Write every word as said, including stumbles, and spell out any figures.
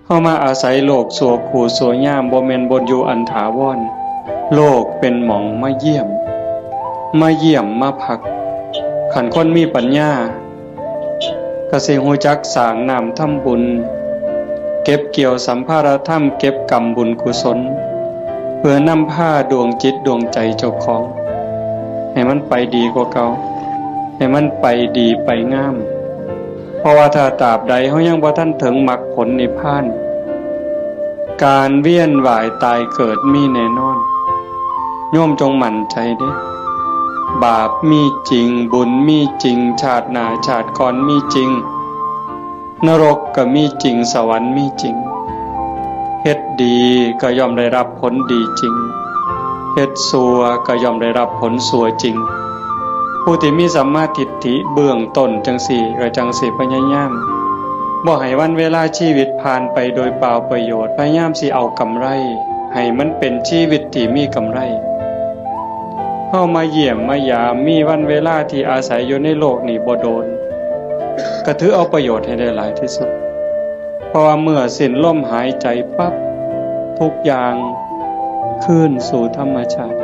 เฮามาอาศัยโลกชั่วครูชั่วยาม บ่แม่นบ่อนอยู่อันถาวร โลกเป็นหม่องมาเยี่ยม มาเยี่ยมมาพัก คันคนมีปัญญา ก็สิฮู้จักสร้างน้ำทำบุญ เก็บเกี่ยวสัมภาระธรรม เก็บกำบุญกุศล เพื่อนำพาดวงจิตดวงใจเจ้าของ ให้มันไปดีกว่าเก่า ให้มันไปดีไปงาม เพราะว่าถ้าตราบใดเฮายังบ่ทันถึงมรรคผลนิพพาน การเวียนว่ายตายเกิดมีแน่นอน โยมจงมั่นใจเด้ บาปมีจริง บุญมีจริง ชาติหน้าชาติก่อนมีจริง นรกก็มีจริง สวรรค์มีจริง เฮ็ดดีก็ย่อมได้รับผลดีจริง เฮ็ดชั่วก็ย่อมได้รับผลชั่วจริง ผู้ที่มีสัมมาทิฏฐิเบื้องต้นจั่งซี้ ก็จั่งสิพยายาม บ่ให้วันเวลาชีวิตผ่านไปโดยเปล่าประโยชน์ พยายามสิเอากำไร ให้มันเป็นชีวิตที่มีกำไร เฮามาเยี่ยมมายาม มีวันเวลาที่อาศัยอยู่ในโลกนี้บ่โดน ก็ถือเอาประโยชน์ให้ได้หลายที่สุด เพราะว่าเมื่อสิ้นลมหายใจปั๊บ ทุกอย่างคืนสู่ธรรมชาติ